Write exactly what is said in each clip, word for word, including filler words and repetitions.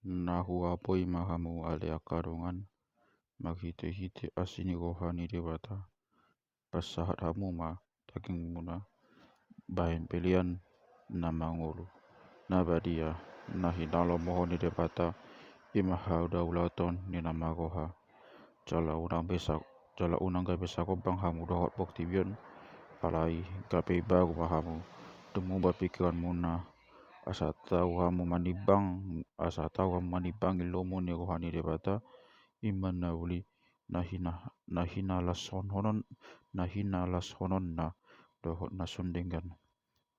Na huapoi ma hamu ale angka dongan, marhitehite asi ni roha ni Debata, pasahat hamu ma dagingmuna bahen pelean na mangolu, na badia, na hinalomohon ni Debata, i ma hadaulaton ni na marroha. Jala unang be sa-, jala unang gabe sagombang hamu dohot portibi on, alai gabe imbaru ma hamu, dumomba pikiranmuna, asa tau hamu manimbang, asa tau hamu manimbangi lomo ni roha ni Debata, i ma na uli, na hina-, na hinalashonhonon, na hinalashononna dohot na sun denggan.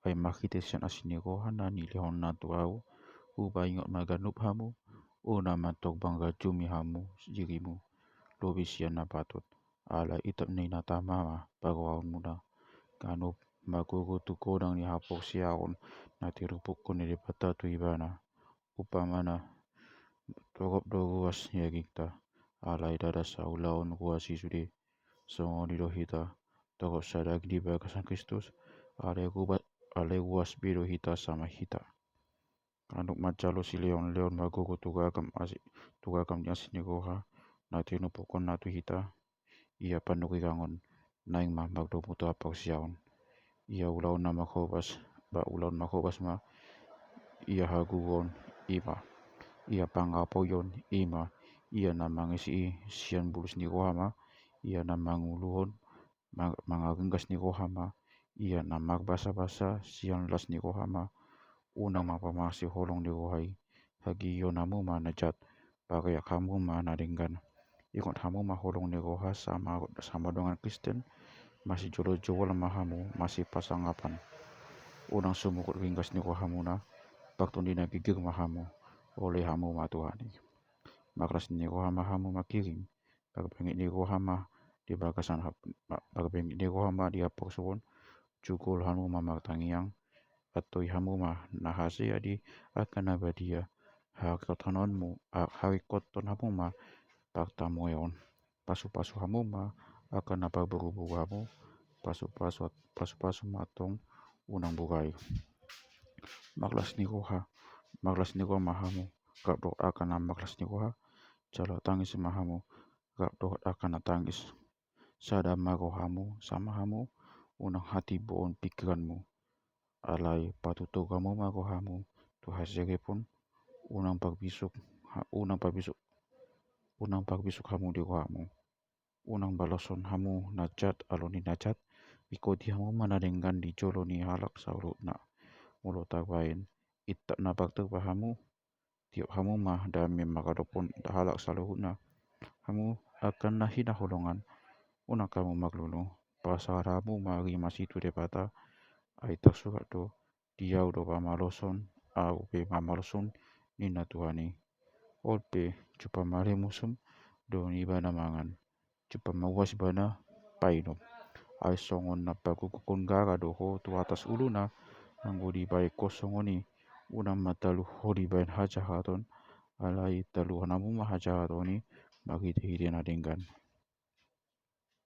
Ai marhite sian asi ni roha na nilehonna tu ahu, hupaingot ma ganup hamu, unang ma tong mangarajumi hamu dirimu lobi sian na patut. Alai itap ni na tama ma parrohaonmuna, ganup margogo tu godang ni haporseaon na tinubuhon ni Debata tu ibana. Umpamana, torop do ruas ni dagingta, alai ndada saulaon ruas i sude. Songon i do hita, torop sadaging di bagasan Kristus, alai ruas, alai ruas be do hita sama hita. Ganup manjalo silehonlehon margogo tu ragam asi, tu ragam ni asi ni roha na tinubuhonna tu hita, ia panurirang on, naeng ma mardomu tu haporseaon. Ia ulaon na marhobas, ba ulaon marhobas ma, ia hagogoon, i ma, ia pangapoion, i ma, ia na mangisi i sian bulus ni roha ma, ia na manguluhon, ma-, mangaringgas ni roha ma, ia na marbasabasa sian las ni roha ma, unang ma pamasei holong ni roha i, hagigion hamu ma na jat, pareak hamu ma na denggan. Ingot hamu ma holong ni roha sama, sama dongan Kristen, masijolojolo ma hamu, masipasangapan. Unang sumurut ringgas ni rohamuna, partondi na girgir ma hamu, ole hamu ma Tuhan i. Marlas ni roha ma hamu mangkirim, parbengit ni roha ma di bagasan hap-, ma-, parbengit ni roha ma di haporsuhon, jugol hamu ma martangiang, antoi hamu ma na hasea di angka na badia, haringkothononmu, a-, haringkothon hamu ma partamueon, pasupasu hamu ma angka na parboruboru hamu, pasupasu, pasupasu ma antong unang burai. Marlas ni roha, marlas ni roha ma hamu, rap dohot angka na marlas ni roha, jala tangis ma hamu, rap dohot angka na tangis. Sada ma rohamu, sama hamu, unang hatimboon pikiranmu. Alai patutur hamu ma rohamu tu haserepon, unang parbisuk, ha-, unang parbisuk, unang parbisuk hamu di rohamu. Unang baloshon hamu na jat alo ni na jat, ringkoti hamu ma na denggan di jolo ni halak saluhutna. Molo tabaen, itap na partupa hamu, tiop hamu ma dame mangadophon halak saluhutna. Hamu angka na hinaholongan, unang hamu marlulu, pasahat hamu ma rimas i tu Debata, ai tarsurat do, di ahu do pamaloshon, ahu pe mamaloshon, ninna Tuhan i. On pe, jumpang male musum, do ni ibana mangan. Jumpang ma uas ibana painum. Ai songon na pagogohon gara do ho tu atas uluna, anggo dibaen ho songon i, unang ma talu ho dibaen hajahaton, alai taluhon hamu ma hajahaton i, marhitehite na denggan.